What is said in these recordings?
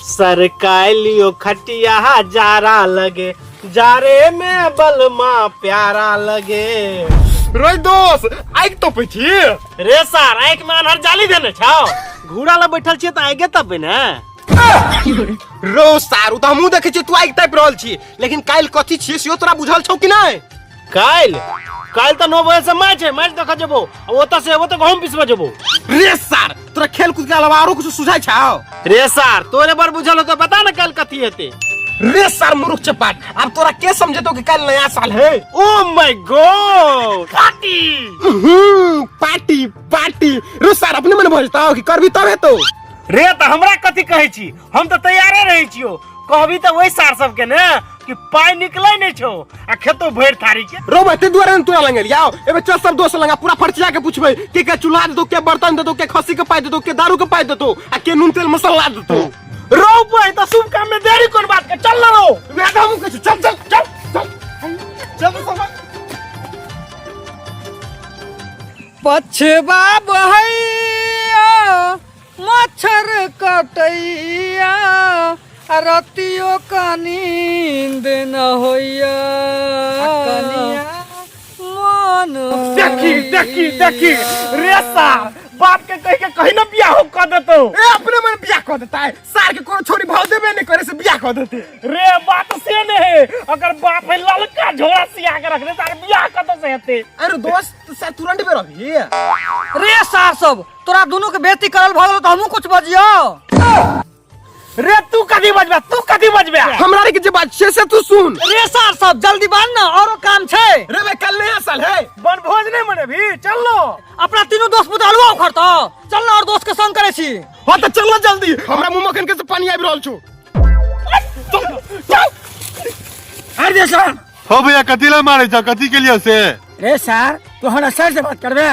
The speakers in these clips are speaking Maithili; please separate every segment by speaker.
Speaker 1: सरकाय लियो खटिया जारा लगे, जारे में बलमा प्यारा लगे।
Speaker 2: रे दोस्त, आइक तो छी।
Speaker 1: रे सार, आँख में अनहर जाली देने छौ, घूरा ला बैठल छियै तऽ आगे तबे ने।
Speaker 2: रो सारू, तऽ हमहूँ देखै छियै तू आइक तापि रहल छी, लेकिन काल्हि कथी छियै सेहो तोरा बुझल छौ कि नहि?
Speaker 1: काल्हि काल्हि तऽ 9 बजे से मैच है, मैच देखऽ जेबो, आ ओतऽ से एबो तऽ गहूम पिसबऽ जेबो।
Speaker 2: रे सार, तोरा खेल कूद के अलावा आरो कुछ सुझाइ छौ?
Speaker 1: रे सार, तोरे बड़ बुझल होतो, बता ना काल्हि कथी हेतै।
Speaker 2: रे सार मूर्ख चपाट, आब तोरा के समझेतो कि काल्हि नया साल है?
Speaker 1: ओ my God, party.
Speaker 2: Party party. रे सार, अपने मन भजता कि करबी तब हेतो।
Speaker 1: रे तऽ हमरा कथी कहै छी, हम तऽ तैयारे रहै छियो। कहबी तऽ ओहि सार सबके ने कि पाइ निकलै नहि छौ आ खेतो भरि थारी के।
Speaker 2: रो भाई, ते दुआरे ने तोरा लंग एलियौ। एबे चल सब दोस्त लंगा, पूरा फरचिया के पूछबै के के चूल्हा देतो, के बर्तन देतो, के खस्सी के पाइ देतो, के दारू के पाइ देतो आ के नून तेल मसाला देतो।
Speaker 1: रो भाई, तऽ शुभ काम में देरी कोन बात के, चल ना रो।
Speaker 2: वएह तऽ हमहूँ कहै छी, चल चल चल चल चल चल।
Speaker 3: पछबा बहैया मच्छर कटैया, आ रतियो का नींद न होइया, कनिया मन।
Speaker 1: देखी देखी देखी रे सार, बाप के कह के कहीं ना बियाह कर देतो।
Speaker 2: ए अपने मन बियाह कर देता है सार के, कोनो छोरी भाव देबे नहीं करे से बियाह कर देते।
Speaker 1: रे बात से नहीं है, अगर बाप है ललका झोला सिया के रख दे सार, बियाह कत से हेते।
Speaker 2: अरे दोस्त, तू सार तुरंत में रही।
Speaker 3: रे सार सब, तोरा दुनू के बेइज्जती करल भऽ गेलो तऽ हमहूँ कुछ बजियो।
Speaker 1: रे तू कथी बजबे, तू कथी बजबे?
Speaker 2: हमरा रे के जे बात छै से तू सुन।
Speaker 3: रे सार सब, जल्दी बांध ना, औरो काम छै।
Speaker 2: रे भाई, कल नया साल है,
Speaker 1: बनभोज नहीं मनेबी? चल लो।
Speaker 3: अपना तीनों दोस्त पुत हलवा उखड़तो, चल ना और दोस्त के संग करे छी।
Speaker 2: हां तऽ चल ना जल्दी, हमरा मुंह मखन के से पानी आबि रहल छौ। चल।
Speaker 4: अरे सर।
Speaker 5: हो भैया, कथी ला मारे छौ, कथी के लिए से?
Speaker 4: रे सर, तू हमरा सर से बात करबे?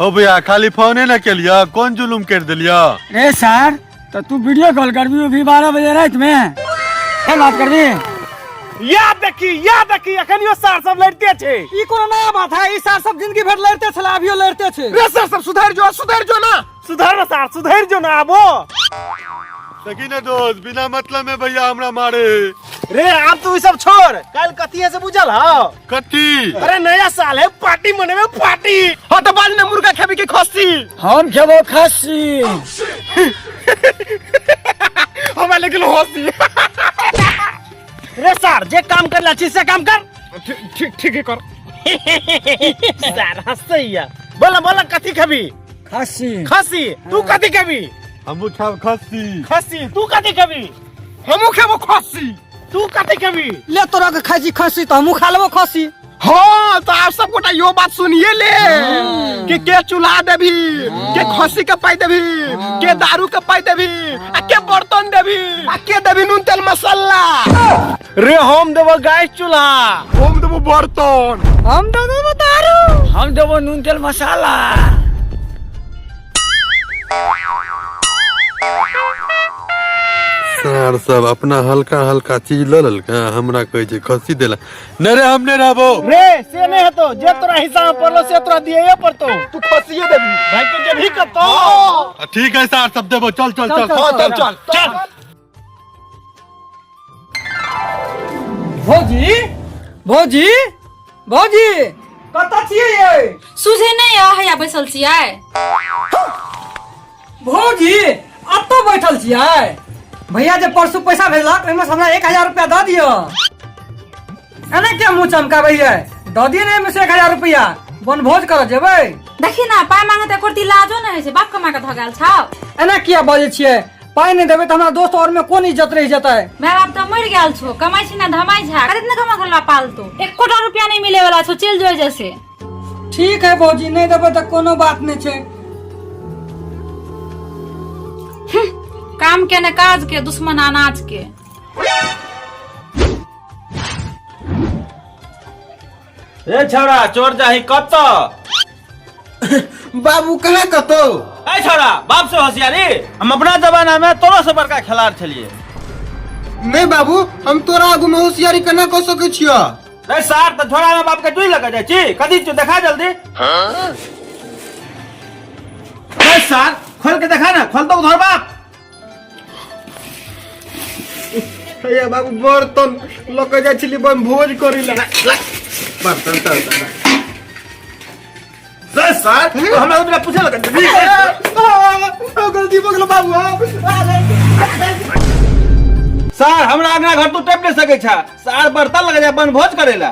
Speaker 5: हो भैया, खाली फोने न के लिया, कौन जुलुम कर दिलिया?
Speaker 4: रे सर, तो तू वीडियो कॉल करबी भी 12 बजे रात में, फिर बात करबी?
Speaker 1: याद देखी, याद देखी, अखनियो सार सब लड़ते छे।
Speaker 3: ई कोनो नया बात है, ई सार सब जिंदगी भर लड़ते छला, अभियो लड़ते छे।
Speaker 2: रे सर सब सुधर जो, सुधर जो ना।
Speaker 1: सुधर ना सार, सुधर जो ना आबो।
Speaker 5: देखी ना दोस्त, बिना मतलब में भैया हमरा मारे।
Speaker 1: रे आब तू ई सब छोड़, कल कथी है से बुझल हौ?
Speaker 5: कथी?
Speaker 1: अरे नया साल है, पार्टी मनेबे, पार्टी।
Speaker 2: हां तो बाज ना, मुर्गा खेबी के खस्सी?
Speaker 4: हम खेबो खस्सी।
Speaker 2: हमरा लेकिन हंसी।
Speaker 1: रे सार, जे काम करला छी से काम कर।
Speaker 2: ठीक ठीक ठीक है कर।
Speaker 1: सार हंसैया। बोला बोला कथी खेबी?
Speaker 4: खस्सी।
Speaker 1: खस्सी। तू कथी खेबी?
Speaker 5: हमहूँ खाब खस्सी।
Speaker 1: खस्सी। तू कथी खेबी?
Speaker 2: हमहूँ खेबो खस्सी।
Speaker 1: तू कथी खेबी?
Speaker 3: ले तोरा के खाइ छी खस्सी तऽ हमहूँ खा लेबो खस्सी।
Speaker 2: हाँ तो आप सब गोटा यो बात सुनिए ले कि के चूल्हा देबी, के खस्सी के पाई देबी, के दारू के पाई देबी, आ के बर्तन देबी, आ के देबी नून तेल मसाला।
Speaker 1: रे हम देबो गैस चूल्हा।
Speaker 2: हम देबो बर्तन।
Speaker 3: हम देबो दारू।
Speaker 4: हम देबो नून तेल मसाला।
Speaker 5: सार सब अपना हल्का हल्का चीज ल लेलकै, हमरा कहै छै खस्सी देला। नहीं रे, हम नहीं रहबो।
Speaker 1: रे से नहीं हेतो, जे तोरा हिस्सा में पड़लो से तोरा दिए पड़तो।
Speaker 2: तू खसिए देबी।
Speaker 1: भाई के जेबही कतो।
Speaker 5: ठीक है सार सब देबो, चल चल चल।
Speaker 2: हाँ चल चल
Speaker 1: चल।
Speaker 3: भौजी भौजी भौजी कतऽ छियै यै?
Speaker 6: सुझे नहीं आ हैया बैसल छियै।
Speaker 3: भौजी एतऽ बैठल छियै? भैया जे परसू पैसा भेजलक ओहिमे से हमरा 1000 रुपया दऽ दिअ। एना किया मुँह चमकाबै यै? दऽ दिअ ने एहिमे से 1000 रुपया, बनभोज करऽ जेबै।
Speaker 6: देखी ना, पाइ मांगे तऽ एको रत्ती लाजो नहि होइ छै, बाप कमा कऽ धऽ गेल छौ।
Speaker 3: एना किया बजै छियै? पाइ नहि देबै तऽ हमरा दोस्त और में कोन इज्जत रहि जेतै?
Speaker 6: माय बाप तऽ मरि गेल छौ, कमाइ छी ना धमाइ झा, कतेक ने कमा घरला पालतू, एकोटा रुपया नहि मिले वाला छौ, चलि जो जैसे।
Speaker 3: ठीक है भौजी, नहि देबै तऽ कोनो बात नहि छै।
Speaker 6: काम के ने काज के, दुश्मन अनाज के।
Speaker 1: ए छौड़ा, चोर जाही कत?
Speaker 2: बाबू कहाँ कतौ।
Speaker 1: ए छौड़ा, बाप से होशियारी, हम अपना जमाना में तोरो से बड़का खिलाड़ छलिए।
Speaker 2: नहीं बाबू, हम तोरा आगू में होशियारी केना कऽ सकै छियौ?
Speaker 1: ए सार, तऽ झोरा में बाप के जुई लगा जाइ छी, कथी छौ देखा जल्दी। ए सार, खोल के देखा ना, खोल तो धर बाप।
Speaker 2: हे बाबू बर्तन लऽ के जाइ छली बन भोज करी ला।
Speaker 7: बर्तन तर्तन सर सर तो हमरा बिना पूछे लगा।
Speaker 2: गलती भऽ गेल बाबू।
Speaker 7: सर, हमरा अंगना घर तू टपि नहीं सकै छा। सर, बर्तन लगा जाए बनभोज करेला।